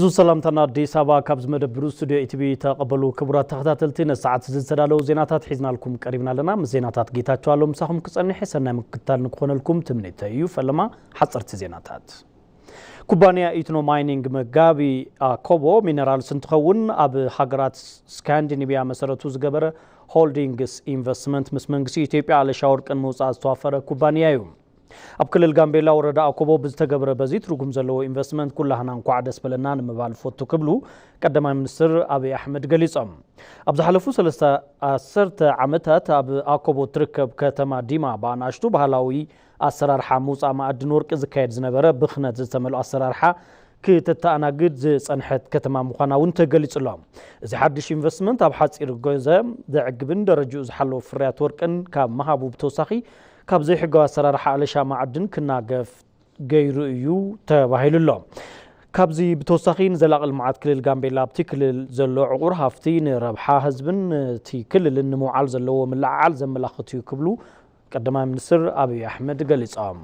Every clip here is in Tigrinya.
ብዙ ሰላምታና ኣዲስ ኣበባ ካብ ዝመደብሩ ስቱዲዮ ኢቲቪ ተቐበሉ። ክቡራት ተኸታተልቲ፣ ነዚ ሰዓት እዚ ዝተዳለዉ ዜናታት ሒዝናልኩም ቀሪብና ኣለና። ምስ ዜናታት ጌታቸው ኣሎ ምሳኹም ክጸንሕ፣ ሰናይ ምክትታል ንክኾነልኩም ትምኒተይ እዩ። ፈለማ ሓጸርቲ ዜናታት። ኩባንያ ኢትኖ ማይኒንግ መጋቢ ኣኮቦ ሚነራልስ እንትኸውን፣ ኣብ ሃገራት ስካንዲኔቪያ መሰረቱ ዝገበረ ሆልዲንግስ ኢንቨስትመንት ምስ መንግስቲ ኢትዮጵያ ኣለሻ ወርቂ ንምውፃእ ዝተዋፈረ ኩባንያ እዩ። ኣብ ክልል ጋምቤላ ወረዳ ኣኮቦ ብዝተገብረ በዚ ትርጉም ዘለዎ ኢንቨስትመንት ኩላህና እንኳዕ ደስ በለና ንምባል ፈቱ ክብሉ ቀዳማይ ሚኒስትር ኣብይ ኣሕመድ ገሊጾም። ኣብ ዝሓለፉ ሰለስተ ኣሰርተ ዓመታት ኣብ ኣኮቦ ትርከብ ከተማ ዲማ ብኣናእሽቱ ባህላዊ ኣሰራርሓ ምውፃእ መኣድን ወርቂ ዝካየድ ዝነበረ ብኽነት ዝተመልኦ ኣሰራርሓ ክተተኣናግድ ዝጸንሐት ከተማ ምዃና እውን ተገሊጹ ኣሎ። እዚ ሓድሽ ኢንቨስትመንት ኣብ ሓጺር ግዜ ዘዕግብን ደረጃኡ ዝሓለወ ፍርያት ወርቅን ካብ ምሃቡ ብተወሳኺ ካብ ዘይሕጋዊ ኣሰራርሓ ኣለሻ መዓድን ክናገፍ ገይሩ እዩ ተባሂሉ ኣሎ። ካብዚ ብተወሳኺ ንዘላቒ ልምዓት ክልል ጋምቤላ ኣብቲ ክልል ዘሎ ዕቑር ሃፍቲ ንረብሓ ህዝብን ነቲ ክልልን ንምውዓል ዘለዎ ምልዕዓል ዘመላኽት እዩ ክብሉ ቀዳማይ ሚኒስትር ኣብይ ኣሕመድ ገሊጾም።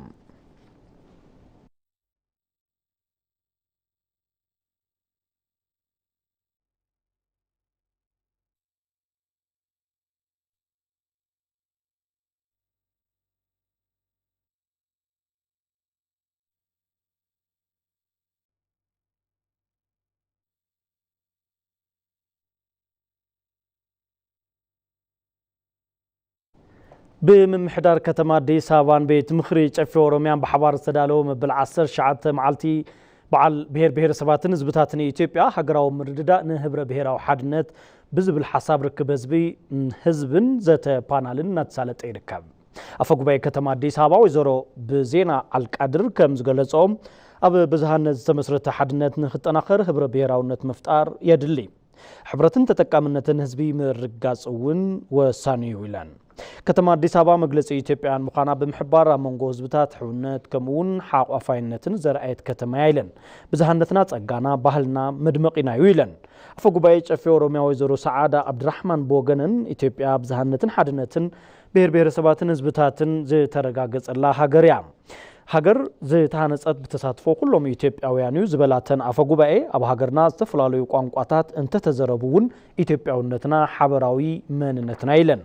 ብምምሕዳር ከተማ ኣዲስ ኣበባን ቤት ምኽሪ ጨፌ ኦሮሚያን ብሓባር ዝተዳለወ መበል ዓሰርተ ትሽዓተ መዓልቲ በዓል ብሄር ብሄረሰባትን ህዝብታትን ኢትዮጵያ ሃገራዊ ምርድዳእ ንህብረ ብሄራዊ ሓድነት ብዝብል ሓሳብ ርክብ ህዝቢ ህዝብን ዘተ ፓናልን እናተሳለጠ ይርከብ። ኣፈ ጉባኤ ከተማ ኣዲስ ኣበባ ወይዘሮ ብዜና ኣልቃድር ከም ዝገለጸኦም፣ ኣብ ብዝሃነት ዝተመስረተ ሓድነት ንክጠናኸር ህብረ ብሄራውነት ምፍጣር የድሊ። ሕብረትን ተጠቃምነትን ህዝቢ ምርግጋጽ እውን ወሳኒ እዩ ኢለን። ከተማ ኣዲስ ኣበባ መግለጺ ኢትዮጵያውያን ምዃና ብምሕባር፣ ኣብ መንጎ ህዝብታት ሕውነት ከምኡ እውን ሓቋፋይነትን ዘርኣየት ከተማ እያ ኢለን። ብዝሃነትና ጸጋና፣ ባህልና፣ መድመቒና እዩ ኢለን። ኣፈ ጉባኤ ጨፌ ኦሮሚያ ወይዘሮ ሰዓዳ ኣብድራሕማን ብወገነን፣ ኢትዮጵያ ብዝሃነትን ሓድነትን ብሄር ብሄረሰባትን ህዝብታትን ዝተረጋገጸላ ሃገር እያ። ሃገር ዝተሃነጸት ብተሳትፎ ኩሎም ኢትዮጵያውያን እዩ ዝበላተን ኣፈ ጉባኤ፣ ኣብ ሃገርና ዝተፈላለዩ ቋንቋታት እንተተዘረቡ እውን ኢትዮጵያውነትና ሓበራዊ መንነትና ኢለን።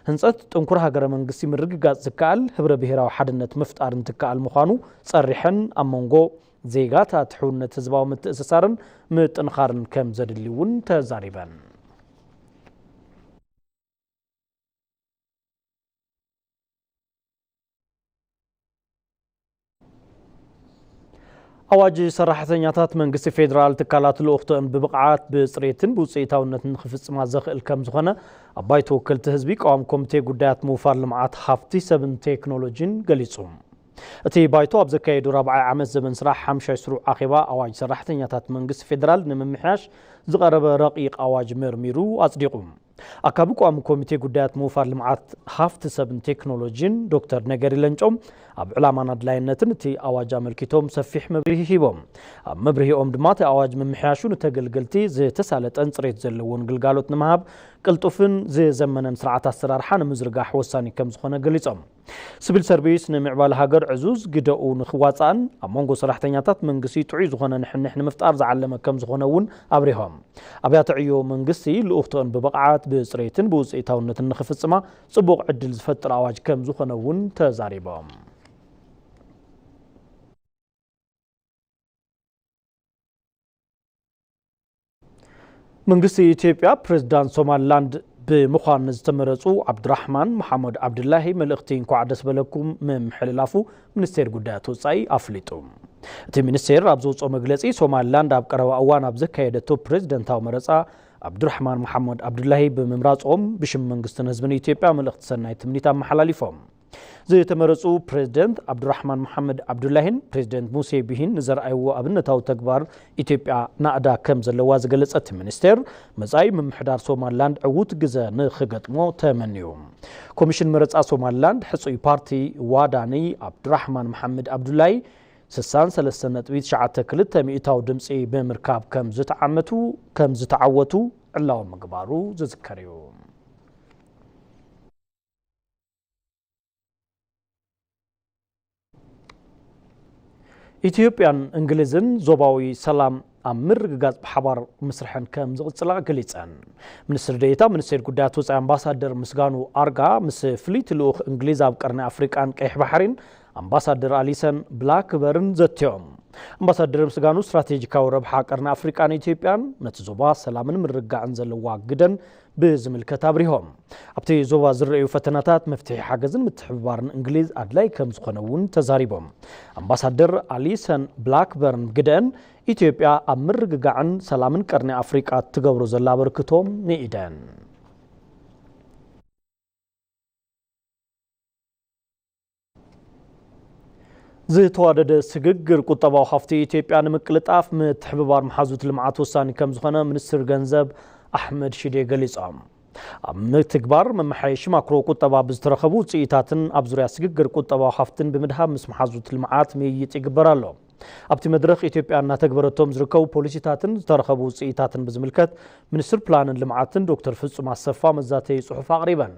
ህንጸት ጥንኩር ሃገረ መንግስቲ ምርግጋጽ ዝከኣል፣ ህብረ ብሄራዊ ሓድነት ምፍጣር እንትከኣል ምዃኑ ጸሪሐን፣ ኣብ መንጎ ዜጋታት ሕውነት ህዝባዊ ምትእስሳርን ምጥንኻርን ከም ዘድሊ እውን ተዛሪበን። ኣዋጅ ሰራሕተኛታት መንግስቲ ፌደራል ትካላት ልኡኽተን ብብቕዓት፣ ብፅሬትን ብውፅኢታውነትን ክፍፅማ ዘኽእል ከም ዝኾነ ኣብ ባይቶ ወከልቲ ህዝቢ ቀዋሚ ኮሚቴ ጉዳያት ምውፋር ልምዓት ሃፍቲ ሰብን ቴክኖሎጂን ገሊፁ። እቲ ባይቶ ኣብ ዘካየዱ ራብዓይ ዓመት ዘበን ስራሕ ሓምሻይ ስሩዕ ኣኼባ ኣዋጅ ሰራሕተኛታት መንግስቲ ፌደራል ንምምሕያሽ ዝቐረበ ረቂቕ ኣዋጅ መርሚሩ ኣፅዲቑ። ኣካቢ ቋሚ ኮሚቴ ጉዳያት ምውፋር ልምዓት ሃፍቲ ሰብን ቴክኖሎጂን ዶክተር ነገሪ ለንጮም ኣብ ዕላማን ኣድላይነትን እቲ ኣዋጅ ኣመልኪቶም ሰፊሕ መብርሂ ሂቦም። ኣብ መብርሂኦም ድማ እቲ ኣዋጅ ምምሕያሹ ንተገልገልቲ ዝተሳለጠን ፅሬት ዘለዎን ግልጋሎት ንምሃብ ቅልጡፍን ዝዘመነን ስርዓት ኣሰራርሓ ንምዝርጋሕ ወሳኒ ከም ዝኾነ ገሊፆም። ስቪል ሰርቪስ ንምዕባለ ሃገር ዕዙዝ ግደኡ ንክዋፃእን ኣብ መንጎ ሰራሕተኛታት መንግስቲ ጥዑይ ዝኾነ ንሕንሕ ንምፍጣር ዝዓለመ ከም ዝኾነ እውን ኣብሪሆም። ኣብያተ ዕዮ መንግስቲ ልኡኽተን ብብቕዓት፣ ብፅሬትን ብውፅኢታውነትን ንክፍፅማ ፅቡቕ ዕድል ዝፈጥር ኣዋጅ ከም ዝኾነ እውን ተዛሪቦም። መንግስቲ ኢትዮጵያ ፕሬዝዳንት ሶማሊላንድ ብምዃን ንዝተመረፁ ዓብዱራሕማን መሓመድ ዓብዱላሂ መልእኽቲ እንኳዕ ደስ በለኩም ምምሕልላፉ ሚኒስቴር ጉዳያት ወፃኢ ኣፍሊጡ። እቲ ሚኒስቴር ኣብ ዘውፅኦ መግለፂ፣ ሶማሊላንድ ኣብ ቀረባ እዋን ኣብ ዘካየደቶ ፕሬዝደንታዊ መረፃ ዓብዱራሕማን መሓመድ ዓብዱላሂ ብምምራፆም ብሽም መንግስትን ህዝብን ኢትዮጵያ መልእኽቲ ሰናይ ትምኒት ኣመሓላሊፎም። ዝተመረፁ ፕሬዝደንት ዓብዱራሕማን መሓመድ ዓብዱላሂን ፕሬዝደንት ሙሴ ቢሂን ንዘርኣይዎ ኣብነታዊ ተግባር ኢትዮጵያ ናእዳ ከም ዘለዋ ዝገለጸ እቲ ሚኒስቴር፣ መጻኢ ምምሕዳር ሶማሊላንድ ዕዉት ግዘ ንኽገጥሞ ተመንዩ። ኮሚሽን መረጻ ሶማሊላንድ ሕጹይ ፓርቲ ዋዳኒ ዓብዱራሕማን መሓመድ ዓብዱላሂ ስሳን ሰለስተ ነጥቢ ትሽዓተ ክልተ ሚእታዊ ድምጺ ብምርካብ ከም ዝተዓመቱ፣ ከም ዝተዓወቱ ዕላዊ ምግባሩ ዝዝከር እዩ። ኢትዮጵያን እንግሊዝን ዞባዊ ሰላም ኣብ ምርግጋጽ ብሓባር ምስርሐን ከም ዝቕጽላ ገሊጸን። ሚኒስትር ዴኤታ ሚኒስቴር ጉዳያት ወጻኢ ኣምባሳደር ምስጋኑ ኣርጋ ምስ ፍልይቲ ልኡኽ እንግሊዝ ኣብ ቀርኒ ኣፍሪቃን ቀይሕ ባሕሪን ኣምባሳደር ኣሊሰን ብላክበርን ዘትዮም። ኣምባሳደር ምስጋኑ ስትራቴጂካዊ ረብሓ ቀርኒ ኣፍሪቃን ኢትዮጵያን ነቲ ዞባ ሰላምን ምርግጋዕን ዘለዋ ግደን ብዝምልከት ኣብሪሆም። ኣብቲ ዞባ ዝረኣዩ ፈተናታት መፍትሒ ሓገዝን ምትሕብባርን እንግሊዝ ኣድላይ ከም ዝኾነ እውን ተዛሪቦም። ኣምባሳደር ኣሊሰን ብላክበርን ግደን ኢትዮጵያ ኣብ ምርግጋዕን ሰላምን ቀርኒ ኣፍሪቃ ትገብሮ ዘላ ኣበርክቶ ንኢደን። ዝተዋደደ ስግግር ቁጠባዊ ሃፍቲ ኢትዮጵያ ንምቅልጣፍ ምትሕብባር መሓዙት ልምዓት ወሳኒ ከም ዝኾነ ሚኒስትር ገንዘብ ኣሕመድ ሽዴ ገሊጾም። ኣብ ምትግባር መመሓየሺ ማክሮ ቁጠባ ብዝተረኸቡ ውፅኢታትን ኣብ ዙርያ ስግግር ቁጠባዊ ሃፍትን ብምድሃብ ምስ መሓዙት ልምዓት ምይይጥ ይግበር ኣሎ። ኣብቲ መድረኽ ኢትዮጵያ እናተግበረቶም ዝርከቡ ፖሊሲታትን ዝተረኸቡ ውፅኢታትን ብዝምልከት ሚኒስትር ፕላንን ልምዓትን ዶክተር ፍጹም ኣሰፋ መዛተዪ ጽሑፍ ኣቕሪበን።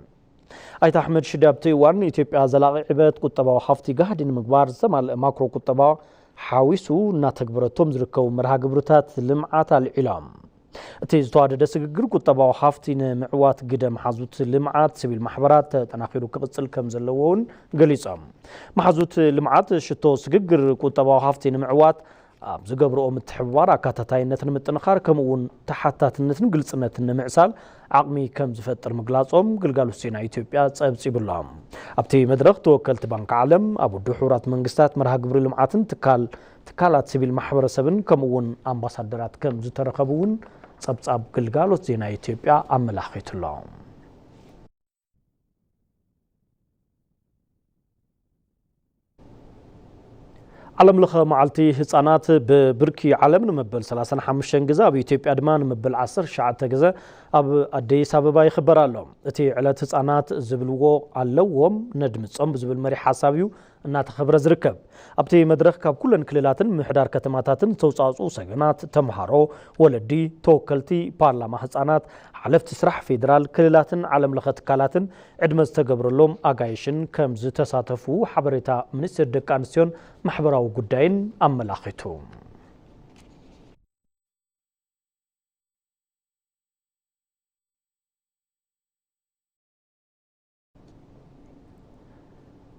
ኣይተ ኣሕመድ ሽዴ ኣብቲ እዋን ንኢትዮጵያ ዘላቒ ዕበት ቁጠባዊ ሃፍቲ ጋህዲ ንምግባር ዝተማልአ ማክሮ ቁጠባ ሓዊሱ እናተግበረቶም ዝርከቡ መርሃ ግብርታት ልምዓት ኣልዒሎም። እቲ ዝተዋደደ ስግግር ቁጠባዊ ሃፍቲ ንምዕዋት ግደ መሓዙት ልምዓት ሲቪል ማሕበራት ተጠናኺሩ ክቕጽል ከም ዘለዎ እውን ገሊጾም። መሓዙት ልምዓት ሽቶ ስግግር ቁጠባዊ ሃፍቲ ንምዕዋት ኣብ ዝገብርኦ ምትሕብባር ኣካታታይነት ንምጥንኻር ከምኡ እውን ተሓታትነትን ግልጽነትን ንምዕሳል ዓቕሚ ከም ዝፈጥር ምግላጾም ግልጋሎት ዜና ኢትዮጵያ ጸብጺቡ ኣሎ። ኣብቲ መድረኽ ተወከልቲ ባንክ ዓለም፣ ኣብ ውድብ ሕቡራት መንግስታት መርሃ ግብሪ ልምዓትን ትካል ትካላት ሲቪል ማሕበረሰብን ከምኡ እውን ኣምባሳደራት ከም ዝተረኸቡ እውን ጸብጻብ ግልጋሎት ዜና ኢትዮጵያ ኣመላኺቱ ኣሎ። ዓለም ለኸ መዓልቲ ህጻናት ብብርኪ ዓለም ንመበል ሰላሳን ሓሙሽተን ግዘ፣ ኣብ ኢትዮጵያ ድማ ንመበል ዓሰርተ ትሽዓተ ግዘ ኣብ ኣዲስ ኣበባ ይኽበር ኣሎ። እቲ ዕለት ህጻናት ዝብልዎ ኣለዎም ነድምጾም ብዝብል መሪሕ ሓሳብ እዩ እናተኸብረ ዝርከብ። ኣብቲ መድረኽ ካብ ኩለን ክልላትን ምምሕዳር ከተማታትን ዝተውጻእጹ ሰገናት፣ ተምሃሮ፣ ወለዲ፣ ተወከልቲ ፓርላማ ህጻናት፣ ሓለፍቲ ስራሕ ፌደራል፣ ክልላትን ዓለም ለኸ ትካላትን ዕድመ ዝተገብረሎም ኣጋይሽን ከም ዝተሳተፉ ሓበሬታ ሚኒስቴር ደቂ ኣንስትዮን ማሕበራዊ ጉዳይን ኣመላኺቱ።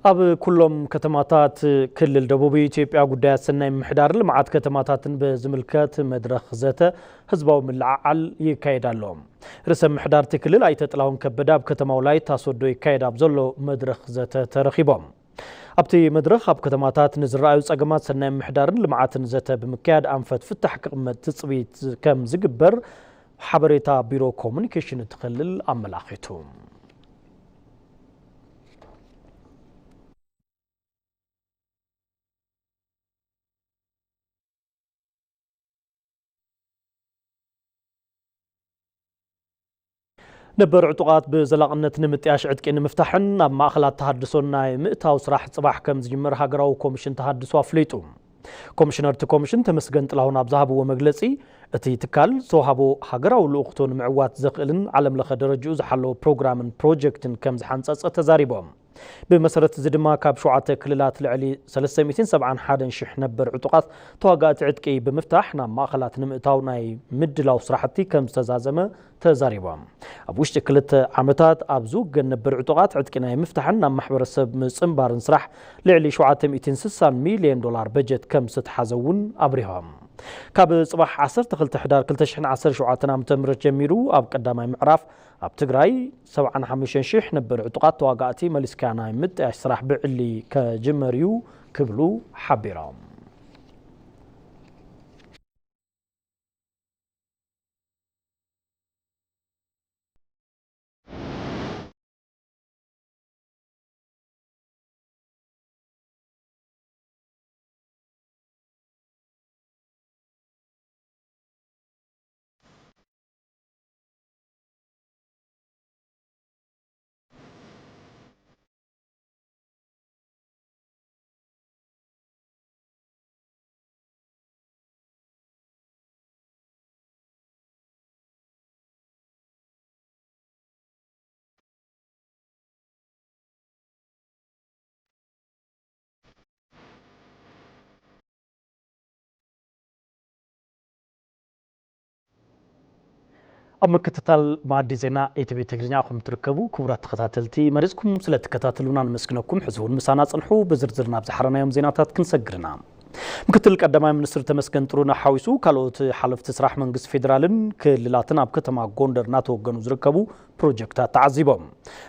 ኣብ ኩሎም ከተማታት ክልል ደቡብ ኢትዮጵያ ጉዳያት ሰናይ ምምሕዳርን ልምዓት ከተማታትን ብዝምልከት መድረኽ ዘተ ህዝባዊ ምልዕዓል ይካየድ ኣሎ። ርእሰ ምምሕዳር እቲ ክልል ኣይተ ጥላሁን ከበደ ኣብ ከተማ ወላይታ ሶዶ ይካየድ ኣብ ዘሎ መድረኽ ዘተ ተረኺቦም። ኣብቲ መድረኽ ኣብ ከተማታት ንዝረኣዩ ጸገማት ሰናይ ምምሕዳርን ልምዓትን ዘተ ብምክያድ ኣንፈት ፍታሕ ክቕመጥ ትጽቢት ከም ዝግበር ሓበሬታ ቢሮ ኮሙኒኬሽን እቲ ክልል ኣመላኺቱ። ነበር ዕጡቓት ብዘላቕነት ንምጥያሽ ዕጥቂ ንምፍታሕን ናብ ማእኸላት ተሃድሶን ናይ ምእታው ስራሕ ጽባሕ ከም ዝጅመር ሃገራዊ ኮሚሽን ተሃድሶ ኣፍሊጡ። ኮሚሽነር እቲ ኮሚሽን ተመስገን ጥላሁን ኣብ ዝሃብዎ መግለጺ፣ እቲ ትካል ዝተዋህቦ ሃገራዊ ልኡኽቶ ንምዕዋት ዘኽእልን ዓለም ለኸ ደረጅኡ ዝሓለወ ፕሮግራምን ፕሮጀክትን ከም ዝሓንጸጸ ተዛሪቦም። ብመሰረት እዚ ድማ ካብ ሸውዓተ ክልላት ልዕሊ ሰለስተ ሚእትን ሰብዓን ሓደን ሽሕ ነበር ዕጡቓት ተዋጋእቲ ዕጥቂ ብምፍታሕ ናብ ማእኸላት ንምእታው ናይ ምድላው ስራሕቲ ከም ዝተዛዘመ ተዛሪቦም። ኣብ ውሽጢ ክልተ ዓመታት ኣብ ዝውገን ነበር ዕጡቓት ዕጥቂ ናይ ምፍታሕን ናብ ማሕበረሰብ ምጽንባርን ስራሕ ልዕሊ ሸውዓተ ሚእትን ስሳን ሚልዮን ዶላር በጀት ከም ዝተትሓዘ እውን ኣብሪሆም። ካብ ጽባሕ ዓሰርተ ክልተ ሕዳር ክልተ ሽሕን ዓሰርተ ሸውዓተን ዓመተ ምህረት ጀሚሩ ኣብ ቀዳማይ ምዕራፍ ኣብ ትግራይ ሰብዓን ሓሙሽተን ሽሕ ነበር ዕጡቓት ተዋጋእቲ መሊስካ ናይ ምጥያሽ ስራሕ ብዕሊ ከጅመር እዩ ክብሉ ሓቢሮም። ኣብ ምክትታል መኣዲ ዜና ኤቲቪ ትግርኛ ኢኹም ትርከቡ። ክቡራት ተኸታተልቲ፣ መሪጽኩም ስለ ትከታተሉና ነመስግነኩም። ሕዚ እውን ምሳና ጽንሑ። ብዝርዝር ናብ ዝሓረናዮም ዜናታት ክንሰግርና። ምክትል ቀዳማይ ሚኒስትር ተመስገን ጥሩነህ ሓዊሱ ካልኦት ሓለፍቲ ስራሕ መንግስቲ ፌዴራልን ክልላትን ኣብ ከተማ ጎንደር እናተወገኑ ዝርከቡ ፕሮጀክታት ተዓዚቦም።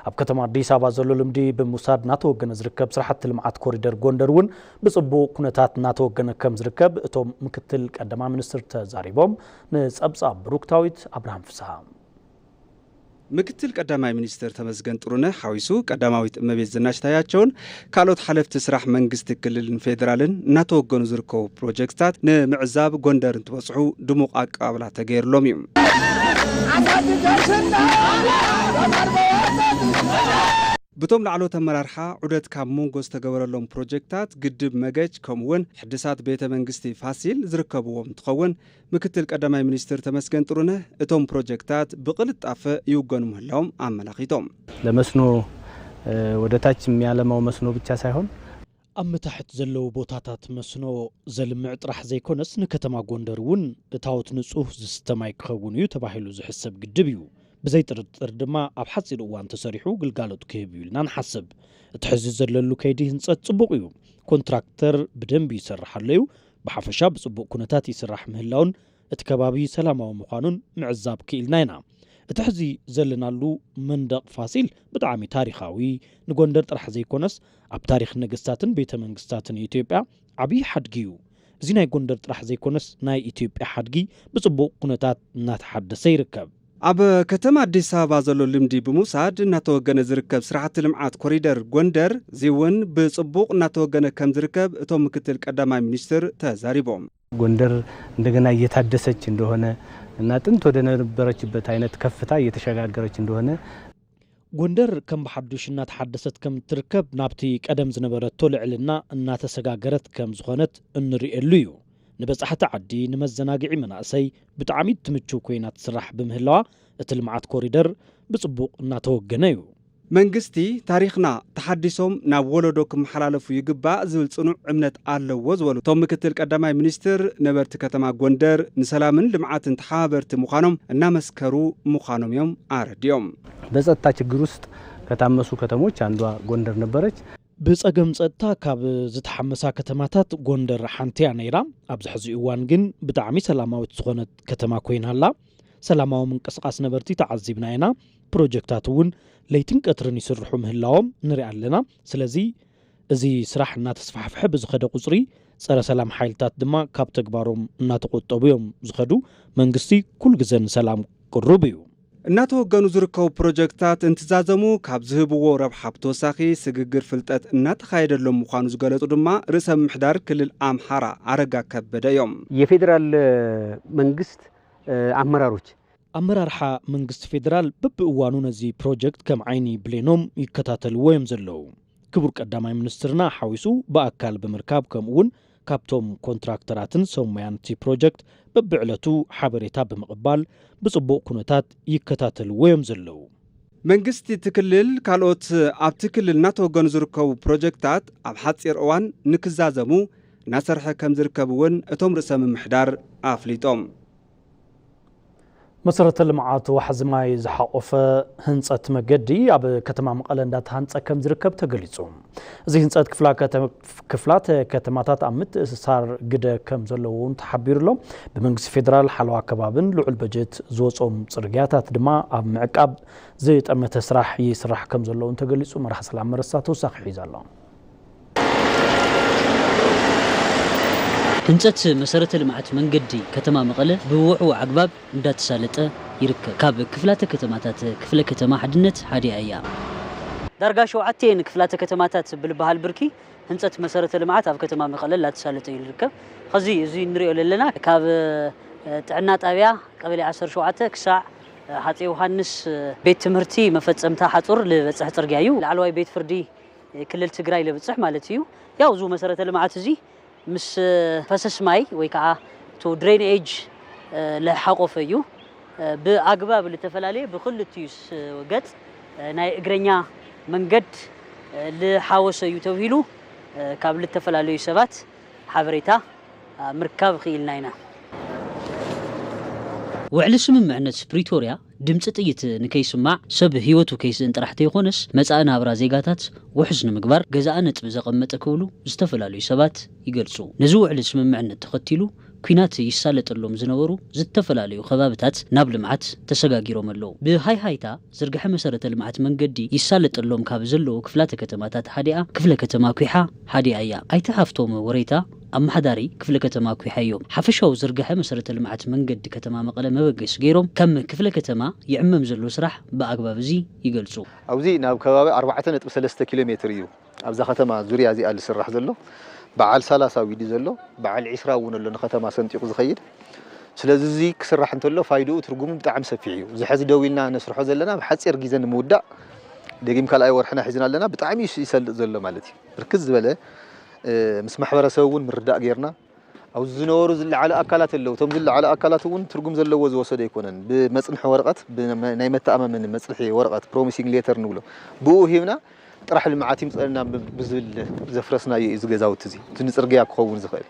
ኣብ ከተማ ኣዲስ ኣበባ ዘሎ ልምዲ ብምውሳድ እናተወገነ ዝርከብ ስራሕቲ ልምዓት ኮሪደር ጎንደር እውን ብፅቡቕ ኩነታት እናተወገነ ከም ዝርከብ እቶም ምክትል ቀዳማይ ሚኒስትር ተዛሪቦም። ንፀብፃብ ብሩክታዊት ኣብርሃም ፍስሃ። ምክትል ቀዳማይ ሚኒስትር ተመስገን ጥሩነህ ሓዊሱ ቀዳማዊት እመቤት ዝናሽ ታያቸውን ካልኦት ሓለፍቲ ስራሕ መንግስቲ ክልልን ፌዴራልን እናተወገኑ ዝርከቡ ፕሮጀክትታት ንምዕዛብ ጎንደር እንትበፅሑ ድሙቕ ኣቀባብላ ተገይርሎም እዩ። ብቶም ላዕሎት ኣመራርሓ ዑደት ካብ መንጎ ዝተገበረሎም ፕሮጀክታት ግድብ መገጭ ከምኡውን ሕድሳት ቤተ መንግስቲ ፋሲል ዝርከብዎም እንትኸውን፣ ምክትል ቀዳማይ ሚኒስትር ተመስገን ጥሩነህ እቶም ፕሮጀክታት ብቕልጣፈ ይውገኑ ምህላዎም ኣመላኺቶም። ለመስኖ ወደ ታች የሚያለማው መስኖ ብቻ ሳይሆን ኣብ መታሕት ዘለዉ ቦታታት መስኖ ዘልምዕ ጥራሕ ዘይኮነስ ንከተማ ጎንደር እውን እታወት ንፁህ ዝስተ ማይ ክኸውን እዩ ተባሂሉ ዝሕሰብ ግድብ እዩ። ብዘይ ጥርጥር ድማ ኣብ ሓፂር እዋን ተሰሪሑ ግልጋሎት ክህብ እዩ ኢልና ንሓስብ። እቲ ሕዚ ዘለሉ ከይዲ ህንፀት ፅቡቕ እዩ። ኮንትራክተር ብደንቢ ይሰርሕ ኣሎ እዩ። ብሓፈሻ ብፅቡቕ ኩነታት ይስራሕ ምህላውን እቲ ከባቢ ሰላማዊ ምዃኑን ምዕዛብ ክኢልና ኢና። እቲ ሕዚ ዘለናሉ መንደቕ ፋሲል ብጣዕሚ ታሪኻዊ፣ ንጎንደር ጥራሕ ዘይኮነስ ኣብ ታሪኽ ነገስታትን ቤተ መንግስታትን ኢትዮጵያ ዓብዪ ሓድጊ እዩ። እዚ ናይ ጎንደር ጥራሕ ዘይኮነስ ናይ ኢትዮጵያ ሓድጊ ብፅቡቕ ኩነታት እናተሓደሰ ይርከብ። ኣብ ከተማ ኣዲስ ኣበባ ዘሎ ልምዲ ብምውሳድ እናተወገነ ዝርከብ ስራሕቲ ልምዓት ኮሪደር ጎንደር እዚ እውን ብፅቡቕ እናተወገነ ከም ዝርከብ እቶም ምክትል ቀዳማይ ሚኒስትር ተዛሪቦም። ጎንደር እንደገና እየታደሰች እንደሆነ እና ጥንት ወደ ነበረችበት አይነት ከፍታ እየተሸጋገረች እንደሆነ ጎንደር ከም ብሓዱሽ እናተሓደሰት ከም ትርከብ ናብቲ ቀደም ዝነበረቶ ልዕልና እናተሰጋገረት ከም ዝኾነት እንርእየሉ እዩ። ንበጻሕቲ ዓዲ፣ ንመዘናግዒ መናእሰይ ብጣዕሚ ትምችው ኮይና ትስራሕ ብምህላዋ እቲ ልምዓት ኮሪደር ብጽቡቕ እናተወገነ እዩ። መንግስቲ ታሪኽና ተሓዲሶም ናብ ወለዶ ክመሓላለፉ ይግባእ ዝብል ጽኑዕ እምነት ኣለዎ ዝበሉ እቶም ምክትል ቀዳማይ ሚኒስትር፣ ነበርቲ ከተማ ጎንደር ንሰላምን ልምዓትን ተሓባበርቲ ምዃኖም እናመስከሩ ምዃኖም እዮም ኣረዲኦም። በጸጥታ ችግር ውስጥ ከታመሱ ከተሞች አንዷ ጎንደር ነበረች። ብጸገም ጸጥታ ካብ ዝተሓመሳ ከተማታት ጎንደር ሓንቲ እያ ነይራ። ኣብዚ ሕዚ እዋን ግን ብጣዕሚ ሰላማዊት ዝኾነት ከተማ ኮይና ኣላ። ሰላማዊ ምንቅስቓስ ነበርቲ ተዓዚብና ኢና። ፕሮጀክታት እውን ለይትን ቀትርን ይስርሑ ምህላዎም ንርኢ ኣለና። ስለዚ እዚ ስራሕ እናተስፋሕፍሐ ብዝኸደ ቁፅሪ ፀረ ሰላም ሓይልታት ድማ ካብ ተግባሮም እናተቆጠቡ እዮም ዝኸዱ። መንግስቲ ኩሉ ግዘ ንሰላም ቅሩብ እዩ። እናተወገኑ ዝርከቡ ፕሮጀክታት እንትዛዘሙ ካብ ዝህብዎ ረብሓ ብተወሳኺ ስግግር ፍልጠት እናተኻየደሎም ምዃኑ ዝገለፁ ድማ ርእሰ ምምሕዳር ክልል ኣምሓራ ኣረጋ ከበደ እዮም። የፌዴራል መንግስት ኣመራሮች ኣመራርሓ መንግስቲ ፌዴራል በብእዋኑ ነዚ ፕሮጀክት ከም ዓይኒ ብሌኖም ይከታተልዎ እዮም ዘለዉ። ክቡር ቀዳማይ ሚኒስትርና ሓዊሱ ብኣካል ብምርካብ ከምኡ እውን ካብቶም ኮንትራክተራትን ሰብ ሞያን እቲ ፕሮጀክት በብዕለቱ ሓበሬታ ብምቕባል ብፅቡቕ ኩነታት ይከታተልዎ እዮም ዘለዉ። መንግስቲ እቲ ክልል ካልኦት ኣብቲ ክልል እናተወገኑ ዝርከቡ ፕሮጀክታት ኣብ ሓፂር እዋን ንክዛዘሙ እናሰርሐ ከም ዝርከብ እውን እቶም ርእሰ ምምሕዳር ኣፍሊጦም። መሰረተ ልምዓት ዋሕዚ ማይ ዝሓቖፈ ህንፀት መገዲ ኣብ ከተማ መቐለ እንዳተሃንፀ ከም ዝርከብ ተገሊፁ። እዚ ህንፀት ክፍላ ከተማ ክፍላተ ከተማታት ኣብ ምትእስሳር ግደ ከም ዘለዎ እውን ተሓቢሩ ኣሎ። ብመንግስቲ ፌዴራል ሓለዋ ከባብን ልዑል በጀት ዝወፅኦም ፅርግያታት ድማ ኣብ ምዕቃብ ዝጠመተ ስራሕ ይስራሕ ከም ዘሎ እውን ተገሊፁ። መርሃ ሰላም መረሳ ተወሳኺ ሒዙ ኣሎ። ህንፀት መሰረተ ልምዓት መንገዲ ከተማ መቐለ ብውዕዉዕ ኣግባብ እንዳተሳለጠ ይርከብ። ካብ ክፍላተ ከተማታት ክፍለ ከተማ ሓድነት ሓዲኣ እያ። ዳርጋ ሸውዓተ እየን ክፍላተ ከተማታት ብልበሃል ብርኪ ህንፀት መሰረተ ልምዓት ኣብ ከተማ መቐለ እንዳተሳለጠ እዩ ዝርከብ። ኸዚ እዚ እንሪኦ ዘለና ካብ ጥዕና ጣብያ ቀበሌ ዓሰርተ ሸውዓተ ክሳዕ ሃፀይ ዮሃንስ ቤት ትምህርቲ መፈፀምታ ሓፁር ዝበፅሕ ፅርግያ እዩ። ላዕለዋይ ቤት ፍርዲ ክልል ትግራይ ለብፅሕ ማለት እዩ። ያው እዚ መሰረተ ልምዓት እዚ ምስ ፈሰስ ማይ ወይ ከዓ እቲ ድሬን ኤጅ ለሓቆፈ እዩ። ብኣግባብ ልተፈላለየ ብክልቲኡ ገፅ ናይ እግረኛ መንገድ ልሓወሰ እዩ ተብሂሉ ካብ ልተፈላለዩ ሰባት ሓበሬታ ምርካብ ክኢልና ኢና። ውዕሊ ስምምዕነት ፕሪቶርያ ድምፂ ጥይት ንከይስማዕ፣ ሰብ ህይወቱ ከይስእን ጥራሕ ተይኮነስ፣ መፃኢ ናብራ ዜጋታት ውሑስ ንምግባር ገዛኢ ነጥቢ ዘቐመጠ ክብሉ ዝተፈላለዩ ሰባት ይገልፁ። ነዚ ውዕሊ ስምምዕነት ተኸቲሉ፣ ኲናት ይሳለጠሎም ዝነበሩ ዝተፈላለዩ ከባብታት ናብ ልምዓት ተሰጋጊሮም ኣለዉ። ብሃይሃይታ ዝርግሐ መሰረተ ልምዓት መንገዲ ይሳለጠሎም ካብ ዘለዉ ክፍላተ ከተማታት ሓዲኣ ክፍለ ከተማ ኲሓ ሓዲኣ እያ። ኣይተ ሃፍቶም ወረይታ ኣመሓዳሪ ክፍለ ከተማ ኲሓ እዮም። ሓፈሻዊ ዝርግሐ መሰረተ ልምዓት መንገዲ ከተማ መቐለ መበገሲ ገይሮም፣ ከም ክፍለ ከተማ ይዕመም ዘሎ ስራሕ ብኣግባብ እዚ ይገልጹ። ኣብዚ ናብ ከባቢ ኣርባዕተ ነጥቢ ሰለስተ ኪሎ ሜትር እዩ ኣብዛ ከተማ ዙርያ እዚኣ ዝስራሕ ዘሎ። በዓል ሰላሳ ዊዲ ዘሎ፣ በዓል ዒስራ እውን ኣሎ ንከተማ ሰንጢቑ ዝኸይድ። ስለዚ እዚ ክስራሕ እንተሎ ፋይድኡ ትርጉሙ ብጣዕሚ ሰፊሕ እዩ። እዚ ሕዚ ደው ኢልና ነስርሖ ዘለና ብሓፂር ግዜ ንምውዳእ፣ ደጊም ካልኣይ ወርሕና ሒዝና ኣለና። ብጣዕሚ ይስ-፣ ይሰልጥ ዘሎ ማለት እዩ። ብርክት ዝበለ፣ እ፣ ምስ ማሕበረሰብ እውን ምርዳእ ጌርና፣ ኣብዚ ዝነበሩ ዝለዓሉ ኣካላት ኣለዉ። እቶም ዝለዓሉ ኣካላት እውን ትርጉም ዘለዎ ዝወሰደ ኣይኮነን። ብመጽንሒ ወረቐት፣ ብመ-፣ ናይ መተኣማመኒ መጽንሒ ወረቐት፣ ፕሮሚሲንግ ሌተር ንብሎ፣ ብኡ ሂብና ጥራሕ ልምዓት ይምጸልና ብ-፣ ብዝብል ዘፍረስናዮ እዩ እዚ ገዛውቲ እዚ። እቲ ንጽርግያ ክኸውን ዝኽእል።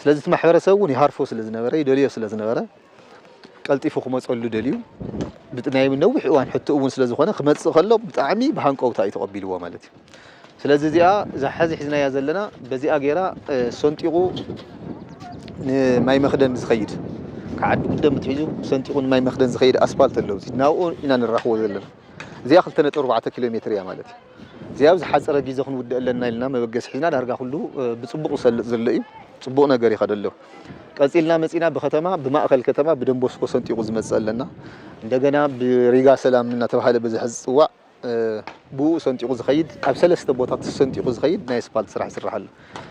ስለዚ እቲ ማሕበረሰብ እውን ይሃርፎ ስለ ዝነበረ፣ ይደልዮ ስለ ዝነበረ፣ ቀልጢፉ ክመጸሉ ደልዩ፣ ብጥ-፣ ናይ ነዊሕ እዋን ሕቶ እውን ስለ ዝኾነ፣ ክመጽእ ከሎ ብጣዕሚ ብሃንቀውታ እዩ ተቐቢልዎ ማለት እዩ። ስለዚ እዚኣ፣ እዛ ሐዚ ሒዝናያ ዘለና፣ በዚኣ ገይራ፣ እ፣ ሰንጢቑ ንማይ መኽደን ዝኸይድ፣ ካብ ዓዲ ቅደም ትሒዙ ሰንጢቑ ንማይ መኽደን ዝኸይድ ኣስፓልት ኣለዉ። ናብኡ ኢና ንራኽቦ ዘለና። እዚኣ ክልተ ነጥቢ ኣርባዕተ ኪሎ ሜትር እያ ማለት እዩ። እዚኣ ኣብ ዝሓጸረ ግዜ ክንውድእ ኣለና ኢልና መበገሲ ሒዝና፣ ዳርጋ ኩሉ፣ እ፣ ብጽቡቕ ዝሰልጥ ዘሎ እዩ። ጽቡቕ ነገር ይኸደ ኣሎ። ቀጺልና መጺና ብከተማ፣ ብማእከል ከተማ፣ ብደንቦስኮ ሰንጢቑ ዝመጽእ ኣለና። እንደገና ብሪጋ ሰላም እናተባህለ በዚ ሕዚ ዝጽዋዕ፣ እ፣ ብኡ ሰንጢቑ ዝኸይድ፣ ኣብ ሰለስተ ቦታት ሰንጢቑ ዝኸይድ ናይ ኣስፓልት ስራሕ ይስራሕ ኣሎ።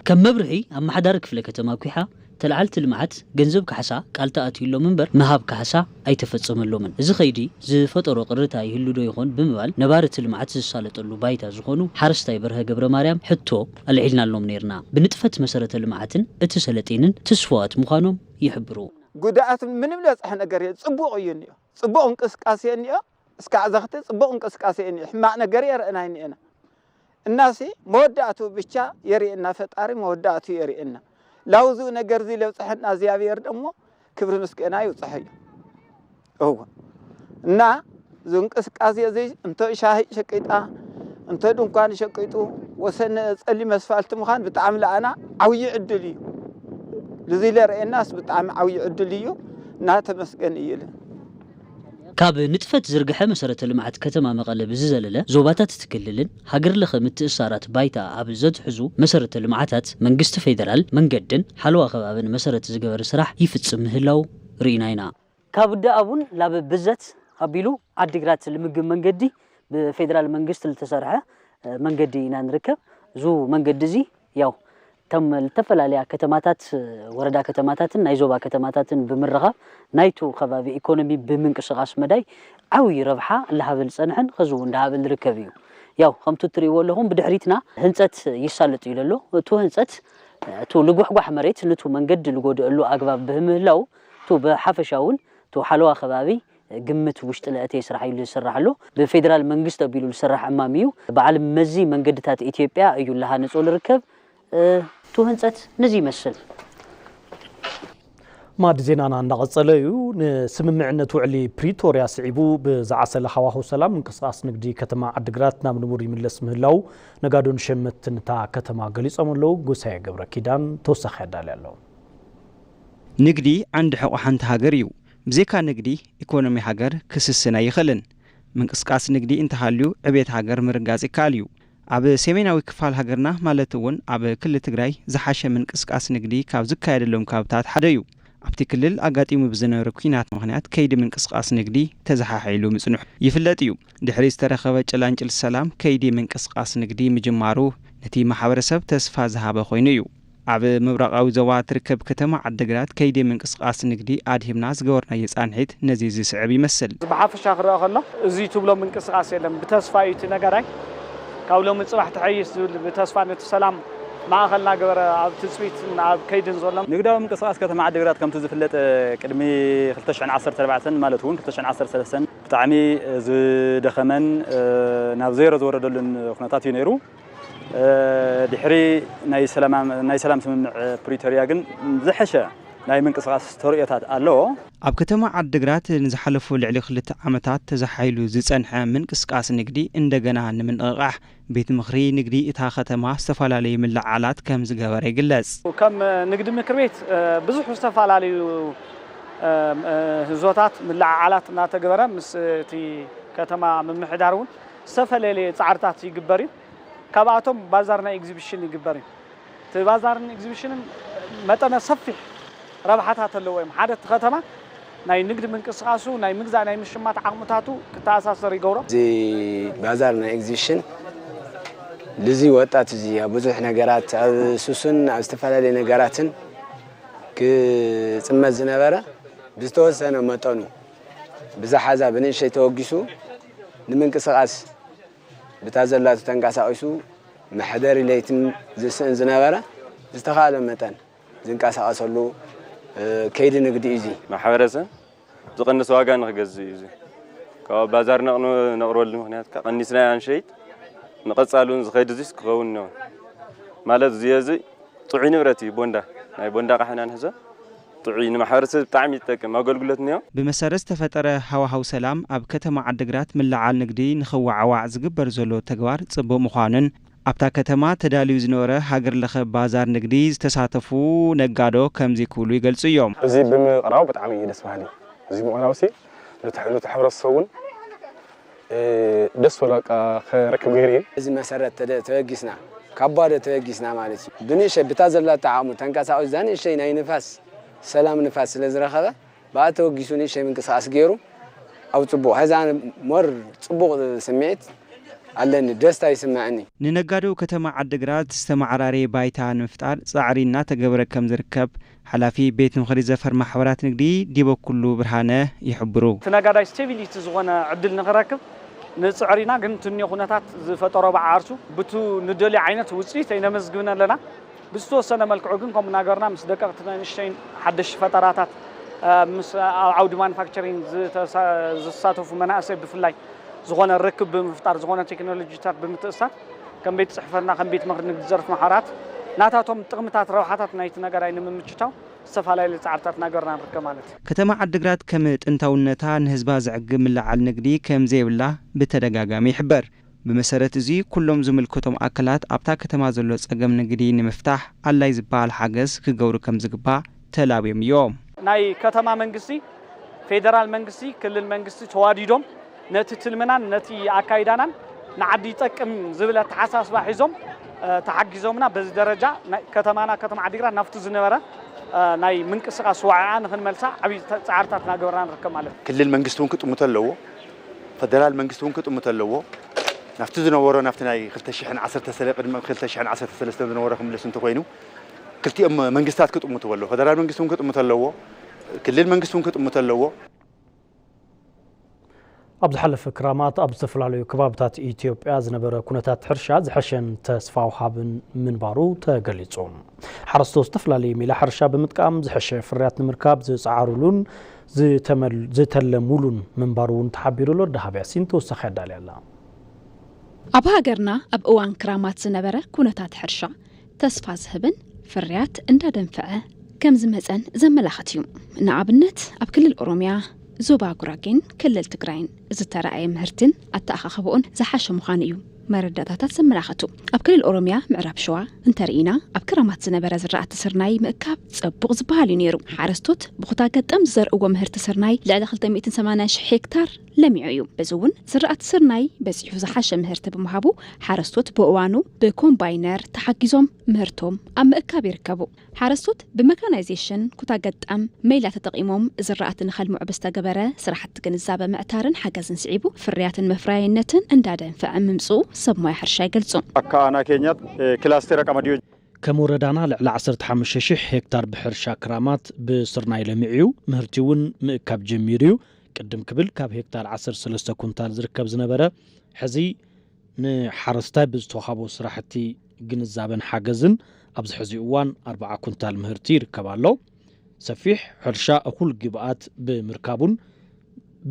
ከም መብርሂ፣ ኣመሓዳሪ ክፍለ ከተማ ኲሓ፣ ተለዓልቲ ልምዓት ገንዘብ ካሕሳ ቃል ተኣትዩሎም እምበር፣ ምሃብ ካሕሳ ኣይተፈጸመሎምን። እዚ ኸይዲ ዝፈጠሮ ቅርታ ይህሉ ዶ ይኾን ብምባል፣ ነባሪ እቲ ልምዓት ዝሳለጠሉ ባይታ ዝኾኑ ሓረስታይ በርሀ ገብረ ማርያም ሕቶ ኣልዒልናሎም ነይርና። ብንጥፈት መሰረተ ልምዓትን እቲ ሰለጤንን ትስፉዋት ምዃኖም ይሕብሩ። ጉድኣት ምንም ዝበጽሐ ነገር የለን። ጽቡቕ እዩ እኒኦ። ጽቡቕ እንቅስቃሴ እኒኦ። እስካዕ ዘኽቲ ጽቡቕ እንቅስቃሴ እዩ እኒኦ። ሕማቕ ነገር የርእና ኣይኒኤና። እናሲ መወዳእቱ ብቻ የርእየና ፈጣሪ፣ መወዳእቱ የርእየና። ላውዙ ነገር እዚ ለብጽሐና እግዚኣብሔር ደሞ ክብሪ ምስጋና ይውጽሐዮ። እወ። እና እዚ እንቅስቃሴ እዚ እንተ ሻሂ ሸቂጣ፣ እንተ ድንኳን ሸቂጡ፣ ወሰን ጸሊም ኣስፋልት ምዃን ብጣዕሚ ለኣና ዓብዪ ዕድል እዩ። እዚ ለርእየናስ ብጣዕሚ ዓብዪ ዕድል እዩ። እና ተመስገን እዩ ኢለ። ካብ ንጥፈት ዝርግሐ መሰረተ ልምዓት ከተማ መቐለ ብዝዘለለ፣ ዞባታት እቲ ክልልን ሃገር ለኸ ምትእስሳራት ባይታ ኣብ ዘትሕዙ መሰረተ ልምዓታት፣ መንግስቲ ፌደራል መንገድን ሓለዋ ከባብን መሰረት ዝገበረ ስራሕ ይፍጽም ምህላው ርኢና ኢና። ካብ ደኣቡን ላብ ብዘት ኣቢሉ ዓዲግራት ልምግብ መንገዲ ብፌደራል መንግስቲ ዝተሰርሐ፣ እ፣ መንገዲ ኢና ንርከብ። እዙ መንገዲ እዚ ያው ከም ዝተፈላለያ ከተማታት፣ ወረዳ ከተማታትን ናይ ዞባ ከተማታትን ብምርኻብ ናይቱ ከባቢ ኢኮኖሚ ብምንቅስቓስ መዳይ ዓብዪ ረብሓ እንዳሃበ ዝጸንሐን ኸዚ እውን እንዳሃበ ዝርከብ እዩ። ያው ከምቲ እትርእይዎ ኣለኹም ብድሕሪትና ህንጸት ይሳለጥ እዩ ዘሎ። እቱ ህንጸት፣ እቱ ልጓሕጓሕ መሬት ንቱ መንገዲ ዝጎድኣሉ ኣግባብ ብምህላው፣ እቱ ብሓፈሻ እውን እቱ ሓለዋ ከባቢ ግምት ውሽጢ ለእተየ ስራሕ እዩ ዝስራሕ ኣሎ። ብፌደራል መንግስቲ ኣቢሉ ዝስራሕ ዕማም እዩ። በዓል መዚ መንገድታት ኢትዮጵያ እዩ ለሃንጾ ልርከብ። እ፣ እቱ ህንጸት ነዚ ይመስል። ማዕዲ ዜናና እንዳቐጸለ እዩ። ንስምምዕነት ውዕሊ ፕሪቶርያ ስዒቡ ብዝዓሰለ ሃዋህው ሰላም ምንቅስቓስ ንግዲ ከተማ ዓዲግራት ናብ ንቡር ይምለስ ምህላው ነጋዶን ሸመትትን እታ ከተማ ገሊጾም ኣለዉ። ጎሳየ ገብረ ኪዳን ተወሳኺ ኣዳልዩ ኣሎ። ንግዲ ዓንዲ ሕቖ ሓንቲ ሃገር እዩ። ብዘይካ ንግዲ፣ ኢኮኖሚ ሃገር ክስስን ኣይኽእልን። ምንቅስቃስ ንግዲ እንተሃልዩ፣ ዕቤት ሃገር ምርጋጽ ይከኣል እዩ። ኣብ ሰሜናዊ ክፋል ሃገርና፣ ማለት እውን ኣብ ክልል ትግራይ፣ ዝሓሸ ምንቅስቃስ ንግዲ ካብ ዝካየደሎም ከባብታት ሓደ እዩ። ኣብቲ ክልል ኣጋጢሙ ብዝነበረ ኲናት ምኽንያት፣ ከይዲ ምንቅስቃስ ንግዲ ተዘሓሒሉ ምጽንሑ ይፍለጥ እዩ። ድሕሪ ዝተረኸበ ጭላንጭል ሰላም፣ ከይዲ ምንቅስቃስ ንግዲ ምጅማሩ፣ ነቲ ማሕበረሰብ ተስፋ ዝሃበ ኮይኑ እዩ። ኣብ ምብራቓዊ ዞባ ትርከብ ከተማ ዓዲግራት ከይዲ ምንቅስቃስ ንግዲ ኣድሂብና ዝገበርናዮ ጻንሒት ነዚ ዝስዕብ ይመስል። ብሓፈሻ ክረአ ከሎ፣ እዚ ትብሎ ምንቅስቃስ የለን። ብተስፋ እዩ እቲ ነጋዳይ። ካብ ሎሚ ጽባሕ ትሐይሽ ዝብል ብተስፋ ነቲ ሰላም ማእኸል እናገበረ ኣብ ትጽቢትን ኣብ ከይድን ዘሎ። ንግዳዊ ምንቅስቃስ ከተማ ዓዲግራት ከምቲ ዝፍለጥ፣ ቅድሚ ክልተ ሽሕን ዓሰርተ ኣርባዕተን ማለት እውን ክልተ ሽሕን ዓሰርተ ሰለስተን ብጣዕሚ ዝደኸመን ናብ ዜሮ ዝወረደሉን ኩነታት እዩ ነይሩ። ድሕሪ ናይ ሰላም፣ ናይ ሰላም ስምምዕ ፕሪቶርያ ግን ዝሐሸ ናይ ምንቅስቃስ ተርእዮታት ኣለዎ። ኣብ ከተማ ዓድግራት ንዝሓለፉ ልዕሊ ክልተ ዓመታት ተዛሓይሉ ዝጸንሐ ምንቅስቃስ ንግዲ እንደገና ንምንቕቓሕ ቤት ምኽሪ ንግዲ እታ ከተማ ዝተፈላለዩ ምልዓላት ከም ዝገበረ ይግለጽ። ከም ንግዲ ምክር ቤት ብዙሕ ዝተፈላለዩ ህዞታት ምልዓዓላት እናተገበረ ምስ እቲ ከተማ ምምሕዳር እውን ዝተፈላለየ ፃዕርታት ይግበር እዩ። ካብኣቶም ባዛር ናይ ኤግዚቢሽን ይግበር እዩ። እቲ ባዛርን ኤግዚቢሽንን መጠነ ሰፊሕ ረብሓታት ኣለዎ እዮም። ሓደ እቲ ከተማ ናይ ንግድ ምንቅስቃሱ ናይ ምግዛእ ናይ ምሽማት ዓቕምታቱ ክተኣሳሰር ይገብሮ። እዚ ባዛር ናይ ኤግዚቢሽን ልዚ ወጣት እዚ ኣብ ብዙሕ ነገራት ኣብ ሱስን ኣብ ዝተፈላለዩ ነገራትን ክፅመት ዝነበረ ብዝተወሰነ መጠኑ ብዝሓዛ ብንእሸይ ተወጊሱ ንምንቅስቃስ ብታ ዘላቱ ተንቀሳቂሱ መሕደሪ ለይትን ዝስእን ዝነበረ ዝተኻእለ መጠን ዝንቀሳቀሰሉ ከይዲ ንግዲ እዩ። እዚ ማሕበረሰብ ዝቐንስ ዋጋ ንክገዝእ እዩ። እዚ ካብ ባዛር ነቕርበሉ ምክንያት ቀኒስና ኣንሸይት ንቐፃሉን ዝኸይድ እዚስ ክኸውን ነው ማለት እዚ እዚ ጥዑይ ንብረት እዩ። ቦንዳ ናይ ቦንዳ ቃሕና ንሕዞ ጥዑይ ንማሕበረሰብ ብጣዕሚ ይጠቅም ኣገልግሎት እኒኦ። ብመሰረት ዝተፈጠረ ሃዋሃው ሰላም ኣብ ከተማ ዓድግራት ምልዓል ንግዲ ንኽወዓዋዕ ዝግበር ዘሎ ተግባር ጽቡቕ ምዃኑን ኣብታ ከተማ ተዳልዩ ዝነበረ ሃገር ለኸ ባዛር ንግዲ ዝተሳተፉ ነጋዶ ከምዚ ክብሉ ይገልጹ እዮም። እዚ ብምቕራቡ ብጣዕሚ እዩ ደስ በሃሊ። እዚ ምቕራቡ ሲ ነቲ ሕብረተሰብ እውን ደስ በሎ በቃ ክረክብ ገይሩ እዩ። እዚ መሰረት ተበጊስና ካብ ባዶ ተበጊስና ማለት እዩ። ብንእሸ ብታ ዘላታ ዓቕሙ ተንቀሳቒሱ እዛ ንእሸይ ናይ ንፋስ ሰላም ንፋስ ስለ ዝረኸበ ብኣ ተወጊሱ ንእሸይ ምንቅስቃስ ገይሩ ኣብ ፅቡቕ ሕዚ ኣነ ሞር ፅቡቕ ስምዒት ኣለኒ ደስታ ይስምዐኒ። ንነጋዶ ከተማ ዓድግራት ዝተመዓራረየ ባይታ ንምፍጣር ፃዕሪ እናተገበረ ከም ዝርከብ ሓላፊ ቤት ምኽሪ ዘፈር ማሕበራት ንግዲ ዲበኩሉ ብርሃነ ይሕብሩ። እቲ ነጋዳይ ስቴቢሊቲ ዝኾነ ዕድል ንኽረክብ ንፅዕር ኢና፣ ግን ትንዮ ኩነታት ዝፈጠሮ በዓዓርሱ ብቱ ንደልዮ ዓይነት ውፅኢት ኣይነመዝግብን ኣለና። ብዝተወሰነ መልክዑ ግን ከምኡ እናገርና ምስ ደቀቕቲ ንእሽተይን ሓደሽቲ ፈጠራታት ምስ ኣብ ዓውዲ ማኑፋክቸሪንግ ዝሳተፉ መናእሰይ ብፍላይ ዝኾነ ርክብ ብምፍጣር ዝኾነ ቴክኖሎጂታት ብምትእሳር ከም ቤት ፅሕፈትና ከም ቤት ምኽሪ ንግዲ ዘርፍ ማሕበራት ናታቶም ጥቕምታት ረብሓታት ናይቲ ነጋዳይ ንምምችቻው ዝተፈላለዩ ፃዕርታት እናገርና ንርከብ ማለት እዩ። ከተማ ዓድግራት ከም ጥንታውነታ ንህዝባ ዘዕግብ ምልዓል ንግዲ ከም ዘይብላ ብተደጋጋሚ ይሕበር። ብመሰረት እዚ ኩሎም ዝምልከቶም ኣካላት ኣብታ ከተማ ዘሎ ፀገም ንግዲ ንምፍታሕ ኣድላይ ዝበሃል ሓገዝ ክገብሩ ከም ዝግባእ ተላብዮም እዮም። ናይ ከተማ መንግስቲ፣ ፌደራል መንግስቲ፣ ክልል መንግስቲ ተዋዲዶም ነቲ ትልምናን ነቲ ኣካይዳናን ንዓዲ ይጠቅም ዝብል ኣተሓሳስባ ሒዞም ተሓጊዞምና በዚ ደረጃ ከተማና ከተማ ዓዲግራት ናብቲ ዝነበረ ናይ ምንቅስቃስ ዋዕኣ ንክንመልሳ ዓብዪ ፃዕርታት እናገበርና ንርከብ ማለት እዩ። ክልል መንግስቲ እውን ክጥምቶ ኣለዎ። ፈደራል መንግስቲ እውን ክጥምቶ ኣለዎ። ናብቲ ዝነበሮ ናብቲ ናይ ክልተ ሽሕን ዓሰርተ ሰለስተ ቅድሚ ክልተ ሽሕን ዓሰርተ ሰለስተን ዝነበሮ ክምለስ እንተኮይኑ ክልቲኦም መንግስታት ክጥምትዎ ኣለዎ። ፈደራል መንግስቲ እውን ክጥምቶ ኣለዎ። ክልል መንግስቲ እውን ክጥምቶ ኣለዎ። ኣብ ዝሓለፈ ክራማት ኣብ ዝተፈላለዩ ከባብታት ኢትዮጵያ ዝነበረ ኩነታት ሕርሻ ዝሐሸን ተስፋ ውሃብን ምንባሩ ተገሊጹ። ሓረስቶት ዝተፈላለዩ ሜላ ሕርሻ ብምጥቃም ዝሐሸ ፍርያት ንምርካብ ዝጸዓሩሉን ዝተለሙሉን ምንባሩ እውን ተሓቢሩ ኣሎ። ደሃብ ያሲን ተወሳኺ ኣዳልያ ኣላ። ኣብ ሃገርና ኣብ እዋን ክራማት ዝነበረ ኩነታት ሕርሻ ተስፋ ዝህብን ፍርያት እንዳደንፈዐ ከም ዝመጸን ዘመላኽት እዩ። ንኣብነት ኣብ ክልል ኦሮሚያ፣ ዞባ ጉራጌን ክልል ትግራይን ዝተረኣየ ምህርትን ኣተኣኻኽቦኡን ዝሓሸ ምዃኑ እዩ መረዳእታታት ዘመላኽቱ። ኣብ ክልል ኦሮሚያ ምዕራብ ሸዋ እንተርኢና ኣብ ክራማት ዝነበረ ዝራእቲ ስርናይ ምእካብ ጸቡቕ ዝበሃል እዩ ነይሩ። ሓረስቶት ብኹታ ገጠም ዝዘርእዎ ምህርቲ ስርናይ ልዕሊ ክልተ ሚእትን ሰማንያን ሽሕ ሄክታር ለሚዑ እዩ። በዚ እውን ዝራእቲ ስርናይ በፂሑ ዝሓሸ ምህርቲ ብምሃቡ ሓረስቶት ብእዋኑ ብኮምባይነር ተሓጊዞም ምህርቶም ኣብ ምእካብ ይርከቡ። ሓረስቶት ብመካናይዜሽን ኩታ ገጣም መይላ ተጠቒሞም ዝራእቲ ንኸልምዑ ብዝተገበረ ስራሕቲ ግንዛበ ምዕታርን ሓገዝን ስዒቡ ፍርያትን መፍረያይነትን እንዳደንፈዐ ምምፅኡ ሰብ ሞያ ሕርሻ ይገልፁ። ኣካኣና ኬኛት ክላስተር ቀመዲዮ ከም ወረዳና ልዕሊ ዓሰርተ ሓሙሽተ ሽሕ ሄክታር ብሕርሻ ክራማት ብስርናይ ለሚዑ እዩ። ምህርቲ እውን ምእካብ ጀሚሩ እዩ። ቅድም ክብል ካብ ሄክታር ዓሰርተ ሰለስተ ኩንታል ዝርከብ ዝነበረ፣ ሕዚ ንሓረስታይ ብዝተውሃቦ ስራሕቲ ግንዛበን ሓገዝን ኣብዚ ሕዚ እዋን ኣርብዓ ኩንታል ምህርቲ ይርከብ ኣሎ። ሰፊሕ ሕርሻ እኹል ግብኣት ብምርካቡን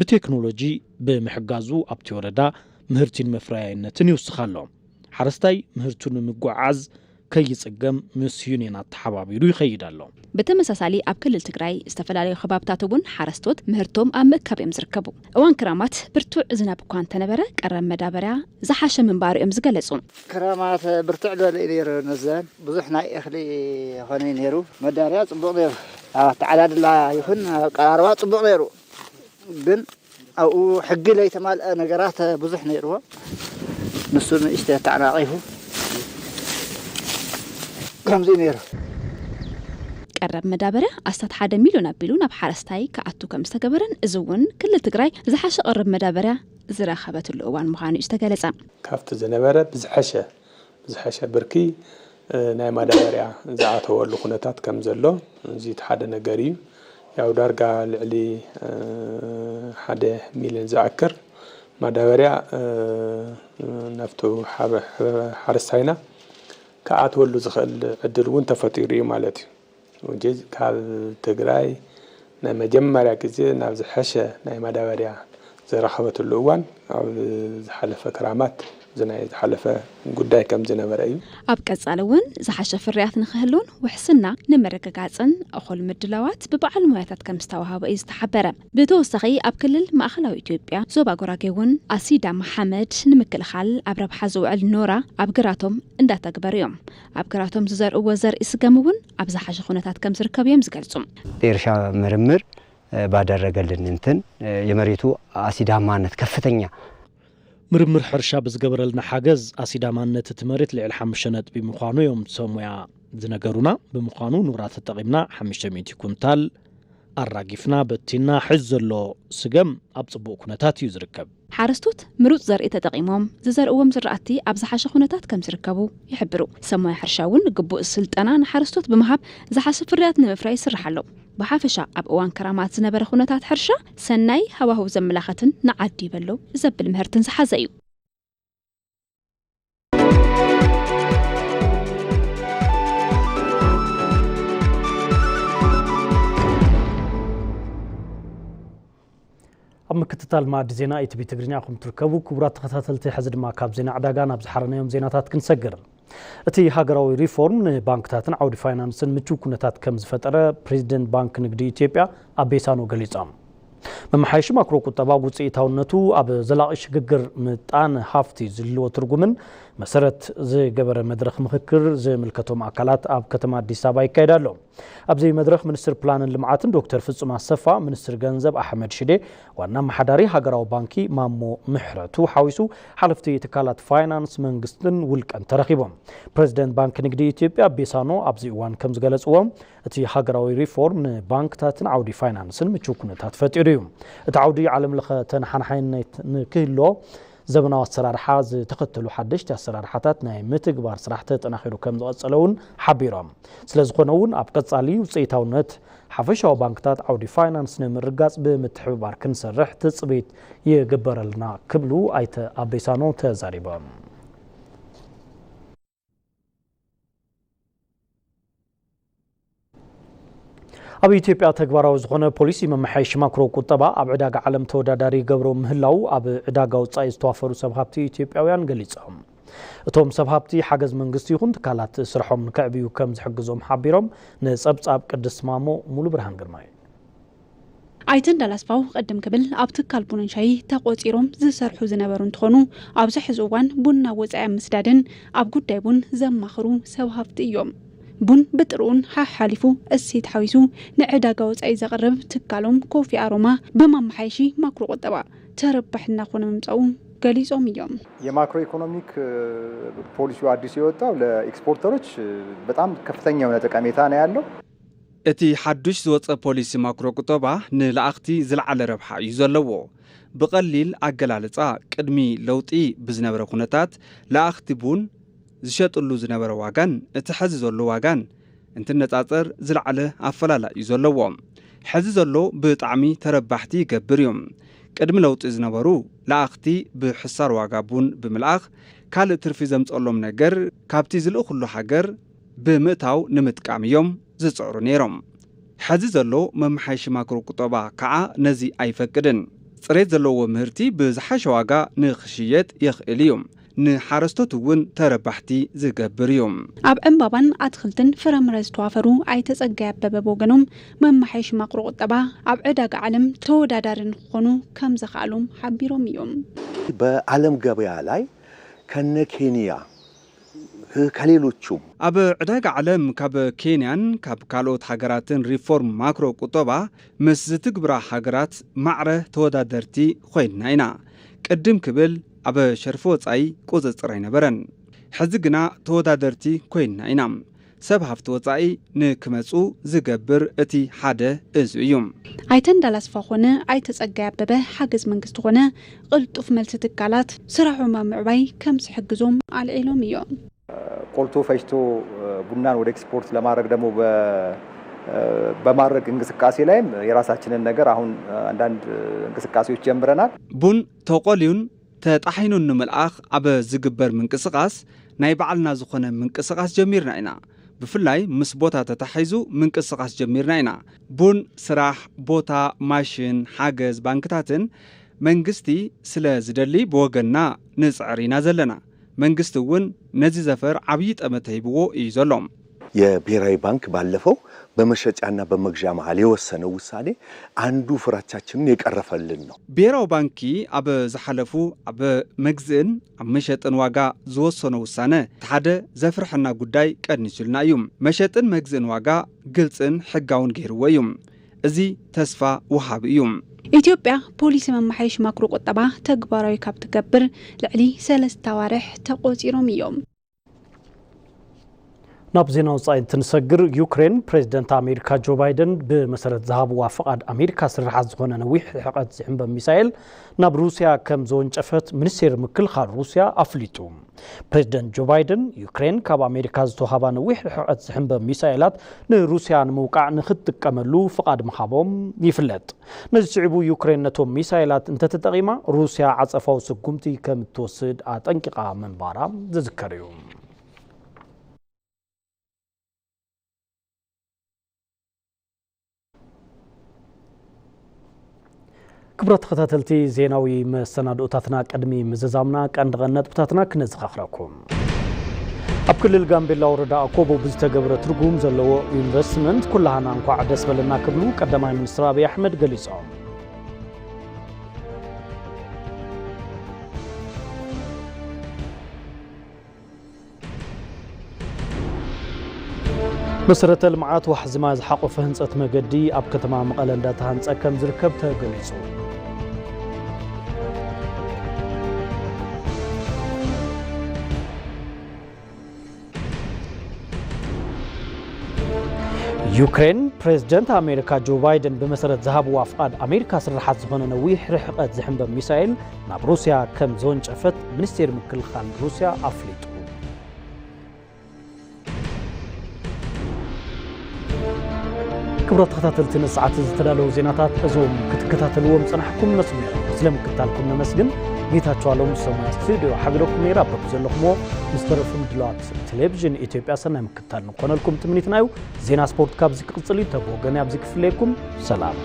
ብቴክኖሎጂ ብምሕጋዙ ኣብቲ ወረዳ ምህርቲን መፍረያይነትን ይውስኽ ኣሎ። ሓረስታይ ምህርቱ ንምጉዕዓዝ ከይጽገም ምስ ዩኒየናት ተሓባቢሩ ይኸይድ ኣሎ። ብተመሳሳሊ ኣብ ክልል ትግራይ ዝተፈላለዩ ከባብታት እውን ሓረስቶት ምህርቶም ኣብ ምእካብ እዮም ዝርከቡ። እዋን ክራማት ብርቱዕ ዝናብ እኳ እንተነበረ ቀረብ መዳበርያ ዝሓሸ ምንባሩ እዮም ዝገለጹ። ክራማት ብርትዕ ዝበለ እዩ ነይሩ። ነዘን ብዙሕ ናይ እኽሊ ኾነ እዩ ነይሩ። መዳበርያ ጽቡቕ ነይሩ። ኣብ ኣተዓዳድላ ይኹን ኣብ ቀራርባ ጽቡቕ ነይሩ። ግን ኣብኡ ሕጊ ለይተማልአ ነገራት ብዙሕ ነይርዎ። ንሱ ንእሽተ ተዓናቒፉ ከምዚ ነይሩ። ቀረብ መዳበርያ ኣስታት ሓደ ሚልዮን ኣቢሉ ናብ ሓረስታይ ክኣቱ ከም ዝተገበረን እዚ እውን ክልል ትግራይ ዝሓሸ ቀረብ መዳበርያ ዝረኸበትሉ እዋን ምዃኑ እዩ ዝተገለጸ። ካብቲ ዝነበረ ብዝሐሸ ብዝሐሸ ብርኪ ናይ ማዳበርያ ዝኣተወሉ ኩነታት ከም ዘሎ እዚ እቲ ሓደ ነገር እዩ። ያው ዳርጋ ልዕሊ ሓደ ሚልዮን ዝኣክል ማዳበርያ ናብቲ ሓረስታይና ክኣትወሉ ዝኽእል ዕድል እውን ተፈጢሩ እዩ ማለት እዩ። ውጅዝ ካብ ትግራይ ናይ መጀመርያ ግዜ ናብ ዝሐሸ ናይ ማዳበርያ ዘረኸበትሉ እዋን ኣብ ዝሓለፈ ክራማት እዚ ናይ ዝሓለፈ ጉዳይ ከም ዝነበረ እዩ። ኣብ ቀጻሊ እውን ዝሓሸ ፍርያት ንክህልውን ውሕስና ንምርግጋጽን እኹል ምድላዋት ብበዓል ሞያታት ከም ዝተዋሃበ እዩ ዝተሓበረ። ብተወሳኺ ኣብ ክልል ማእኸላዊ ኢትዮጵያ ዞባ ጉራጌ እውን ኣሲዳ መሓመድ ንምክልኻል ኣብ ረብሓ ዝውዕል ኖራ ኣብ ግራቶም እንዳተግበሩ እዮም። ኣብ ግራቶም ዝዘርእዎ ዘርኢ ስገም እውን ኣብ ዝሓሸ ኩነታት ከም ዝርከብ እዮም ዝገልጹ። የእርሻ ምርምር ባደረገልን እንትን የመሬቱ አሲዳማነት ከፍተኛ ምርምር ሕርሻ ብዝገበረልና ሓገዝ ኣሲዳማነት እቲ መሬት ልዕሊ ሓሙሽተ ነጥቢ ምዃኑ እዮም ሰሙያ ዝነገሩና። ብምዃኑ ኑራ ተጠቒምና ሓሙሽተ ሚእቲ ኩንታል ኣራጊፍና በቲና ሕዚ ዘሎ ስገም ኣብ ጽቡቕ ኩነታት እዩ ዝርከብ። ሓረስቶት ምሩጽ ዘርኢ ተጠቒሞም ዝዘርእዎም ዝራእቲ ኣብ ዝሓሸ ኩነታት ከም ዝርከቡ ይሕብሩ። ሰሞያ ሕርሻ እውን ግቡእ ስልጠና ንሓረስቶት ብምሃብ ዝሓሸ ፍርያት ንምፍራይ ይስራሕ ኣሎ። ብሓፈሻ ኣብ እዋን ክራማት ዝነበረ ኩነታት ሕርሻ ሰናይ ሃዋህው ዘመላኸትን ንዓዲ ይበሎ ዘብል ምህርትን ዝሓዘ እዩ። ኣብ ምክትታል መኣዲ ዜና ኢቲቪ ትግርኛ ኢኹም ትርከቡ። ክቡራት ተኸታተልቲ፣ ሕዚ ድማ ካብ ዜና ዕዳጋ ናብ ዝሓረናዮም ዜናታት ክንሰግር። እቲ ሃገራዊ ሪፎርም ንባንክታትን ዓውዲ ፋይናንስን ምቹው ኩነታት ከም ዝፈጠረ ፕሬዚደንት ባንክ ንግዲ ኢትዮጵያ ኣቤ ሳኖ ገሊጾም። መመሓየሺ ማክሮ ቁጠባ ውፅኢታውነቱ ኣብ ዘላቒ ሽግግር ምጣነ ሃፍቲ ዝህልዎ ትርጉምን መሰረት ዝገበረ መድረኽ ምኽክር ዝምልከቶም ኣካላት ኣብ ከተማ ኣዲስ ኣበባ ይካየድ ኣሎ። ኣብዚ መድረኽ ሚኒስትር ፕላንን ልምዓትን ዶክተር ፍጹም ኣሰፋ፣ ሚኒስትር ገንዘብ ኣሕመድ ሽዴ፣ ዋና ኣመሓዳሪ ሃገራዊ ባንኪ ማሞ ምሕረቱ ሓዊሱ ሓለፍቲ ትካላት ፋይናንስ መንግስትን ውልቀን ተረኺቦም። ፕሬዚደንት ባንክ ንግዲ ኢትዮጵያ ኣቤ ሳኖ ኣብዚ እዋን ከም ዝገለፅዎ፣ እቲ ሃገራዊ ሪፎርም ንባንክታትን ዓውዲ ፋይናንስን ምቹው ኩነታት ፈጢሩ እዩ። እቲ ዓውዲ ዓለም ለኸ ተነሓናሓይነት ንክህሎ ዘበናዊ ኣሰራርሓ ዝተኸተሉ ሓደሽቲ ኣሰራርሓታት ናይ ምትግባር ስራሕ ተጠናኺሩ ከም ዝቐጸለ እውን ሓቢሮም። ስለዝኾነ እውን ኣብ ቀጻሊ ውፅኢታውነት ሓፈሻዊ ባንክታት ዓውዲ ፋይናንስ ንምርጋጽ ብምትሕብባር ክንሰርሕ ትጽቢት ይግበረልና ክብሉ ኣይተ ኣቤሳኖ ተዛሪቦም። ኣብ ኢትዮጵያ ተግባራዊ ዝኾነ ፖሊሲ መመሓየሺ ማክሮ ቁጠባ ኣብ ዕዳጋ ዓለም ተወዳዳሪ ይገብሮ ምህላው ኣብ ዕዳጋ ወፃኢ ዝተዋፈሩ ሰብ ሃብቲ ኢትዮጵያውያን ገሊፆም። እቶም ሰብ ሃብቲ ሓገዝ መንግስቲ ይኹን ትካላት ስርሖም ንከዕብዩ ከም ዝሕግዞም ሓቢሮም። ንፀብፃብ ቅድስት ማሞ ሙሉ ብርሃን ግርማይ። ኣይተ እንዳላስፋው ቅድም ክብል ኣብ ትካል ቡንን ሻሂ ተቆፂሮም ዝሰርሑ ዝነበሩ እንትኾኑ ኣብዚ ሕዚ እዋን ቡን ናብ ወፃኢ ኣብ ምስዳድን ኣብ ጉዳይ ቡን ዘማኽሩ ሰብ ሃብቲ እዮም። ቡን ብጥርኡን ሓሓሊፉ እሴት ሓዊሱ ንዕዳጋ ወፃኢ ዘቕርብ ትካሎም ኮፊ ኣሮማ ብማመሓየሺ ማክሮ ቁጠባ ተረባሒ እናኾነ ምምፃኡ ገሊፆም እዮም። የማክሮ ኢኮኖሚክ ፖሊሲው አዲስ የወጣው ለኤክስፖርተሮች በጣም ከፍተኛ የሆነ ጠቀሜታ ነው ያለው። እቲ ሓዱሽ ዝወጸ ፖሊሲ ማክሮ ቁጠባ ንለኣኽቲ ዝለዓለ ረብሓ እዩ ዘለዎ። ብቐሊል ኣገላልጻ፣ ቅድሚ ለውጢ ብዝነበረ ኩነታት ለኣኽቲ ቡን ዝሸጥሉ ዝነበረ ዋጋን እቲ ሕዚ ዘሎ ዋጋን እንትነጻጸር ዝለዓለ ኣፈላላይ እዩ ዘለዎ። ሕዚ ዘሎ ብጣዕሚ ተረባሕቲ ይገብር እዩ። ቅድሚ ለውጢ ዝነበሩ ለኣኽቲ ብሕሳር ዋጋ ቡን ብምልኣኽ ካልእ ትርፊ ዘምጸሎም ነገር ካብቲ ዝልእኽሉ ሃገር ብምእታው ንምጥቃም እዮም ዝጽዕሩ ነይሮም። ሕዚ ዘሎ መመሓየሺ ማክሮ ቁጠባ ከዓ ነዚ ኣይፈቅድን። ፅሬት ዘለዎ ምህርቲ ብዝሓሸ ዋጋ ንኽሽየጥ የኽእል እዩ። ንሓረስቶት እውን ተረባሕቲ ዝገብር እዩ። ኣብ ዕምባባን ኣትክልትን ፍረምረ ዝተዋፈሩ ኣይተ ጸጋይ ኣበበ ብወገኖም፣ መመሓየሺ ማክሮ ቁጠባ ኣብ ዕዳጋ ዓለም ተወዳዳሪ ንክኾኑ ከም ዘኽኣሎም ሓቢሮም እዮም። በዓለም ገበያ ላይ ከነ ኬንያ፣ ከሌሎቹም ኣብ ዕዳጋ ዓለም ካብ ኬንያን ካብ ካልኦት ሃገራትን ሪፎርም ማክሮ ቁጠባ ምስ ዝትግብራ ሃገራት ማዕረ ተወዳደርቲ ኮይንና ኢና። ቅድም ክብል ኣብ ሸርፊ ወጻኢ ቁጽጽር ኣይነበረን። ሕዚ ግና ተወዳደርቲ ኮይንና ኢና። ሰብ ሃፍቲ ወጻኢ ንክመጹ ዝገብር እቲ ሓደ እዚ እዩ። ኣይተ እንዳላስፋ ኮነ ኣይተ ጸጋይ ኣበበ ሓገዝ መንግስቲ ኮነ ቅልጡፍ መልሲ ትካላት ስራሖም ኣብ ምዕባይ ከም ዝሕግዞም ኣልዒሎም እዮም። ቆልቶ ፈጭቶ ቡናን ወደ ኤክስፖርት ለማድረግ ደግሞ በማድረግ እንቅስቃሴ ላይም የራሳችንን ነገር አሁን አንዳንድ እንቅስቃሴዎች ጀምረናል። ቡን ተቆልዩን ተጣሒኑን ንምልኣኽ ኣብ ዝግበር ምንቅስቓስ ናይ ባዕልና ዝኾነ ምንቅስቓስ ጀሚርና ኢና። ብፍላይ ምስ ቦታ ተታሒዙ ምንቅስቓስ ጀሚርና ኢና። ቡን ስራሕ፣ ቦታ፣ ማሽን፣ ሓገዝ ባንክታትን መንግስቲ ስለ ዝደሊ ብወገንና ንጽዕር ኢና ዘለና። መንግስቲ እውን ነዚ ዘፈር ዓብዪ ጠመተ ሂብዎ እዩ ዘሎ። የብሔራዊ ባንክ ባለፈው በመሸጫና በመግዣ መሃል የወሰነው ውሳኔ አንዱ ፍራቻችንን የቀረፈልን ነው። ብሔራዊ ባንኪ ኣብ ዝሓለፉ ኣብ መግዝእን ኣብ መሸጥን ዋጋ ዝወሰኖ ውሳነ እቲ ሓደ ዘፍርሐና ጉዳይ ቀንሱልና እዩ። መሸጥን መግዝእን ዋጋ ግልጽን ሕጋውን ገይርዎ እዩ። እዚ ተስፋ ወሃቢ እዩ። ኢትዮጵያ ፖሊሲ መመሓየሽ ማክሮ ቁጠባ ተግባራዊ ካብ ትገብር ልዕሊ ሰለስተ ኣዋርሕ ተቆፂሮም እዮም። ናብ ዜና ወፃኢ እንትንሰግር፣ ዩክሬን ፕሬዚደንት ኣሜሪካ ጆ ባይደን ብመሰረት ዝሃብዋ ፍቓድ ኣሜሪካ ስርሓት ዝኾነ ነዊሕ ርሕቐት ዝሕንበብ ሚሳኤል ናብ ሩስያ ከም ዘወንጨፈት ሚኒስቴር ምክልኻል ሩስያ ኣፍሊጡ። ፕሬዚደንት ጆ ባይደን፣ ዩክሬን ካብ ኣሜሪካ ዝተውሃባ ነዊሕ ርሕቐት ዝሕንበብ ሚሳኤላት ንሩስያ ንምውቃዕ ንክትጥቀመሉ ፍቓድ ምሃቦም ይፍለጥ። ነዚ ስዒቡ ዩክሬን ነቶም ሚሳይላት እንተተጠቒማ ሩስያ ዓጸፋዊ ስጉምቲ ከም እትወስድ ኣጠንቂቓ ምንባራ ዝዝከር እዩ። ክቡራት ተኸታተልቲ ዜናዊ መሰናድኦታትና ቅድሚ ምዝዛምና ቀንዲ ቀንዲ ነጥብታትና ክነዘኻኽረኩም። ኣብ ክልል ጋምቤላ ወረዳ ኣኮቦ ብዝተገብረ ትርጉም ዘለዎ ኢንቨስትመንት ኩላህና እንኳዕ ደስ በለና ክብሉ ቀዳማይ ሚኒስትር ኣብይ ኣሕመድ ገሊጾም። መሰረተ ልምዓት ዋሕዚ ማይ ዝሓቆፈ ህንፀት መገዲ ኣብ ከተማ መቐለ እንዳተሃንፀ ከም ዝርከብ ተገሊፁ። ዩክሬን ፕሬዝደንት ኣሜሪካ ጆ ባይደን ብመሰረት ዝሃብዋ ፍቓድ ኣሜሪካ ስርሓት ዝኾነ ነዊሕ ርሕቐት ዝሕንበብ ሚሳኤል ናብ ሩስያ ከም ዘወንጨፈት ሚኒስቴር ምክልኻል ሩስያ ኣፍሊጡ። ክቡራት ተኸታተልቲ፣ ንሰዓት ዝተዳለዉ ዜናታት እዞም ክትከታተልዎም ጸናሕኩም መስሉ ነይሮም። ስለ ምክታልኩም ነመስግን። ጌታቸው ኣሎም ሰሙያ ስቱዲዮ ሓቢረኩም ነይረ። ኣብ በብዘለኹምዎ ምስ ተረፉ ምድላዋት ቴሌቪዥን ኢትዮጵያ ሰናይ ምክትታል ንኾነልኩም ትምኒትና እዩ። ዜና ስፖርት ካብዚ ክቕጽል እዩ። ተብወገነ ኣብዚ ክፍለየኩም። ሰላም።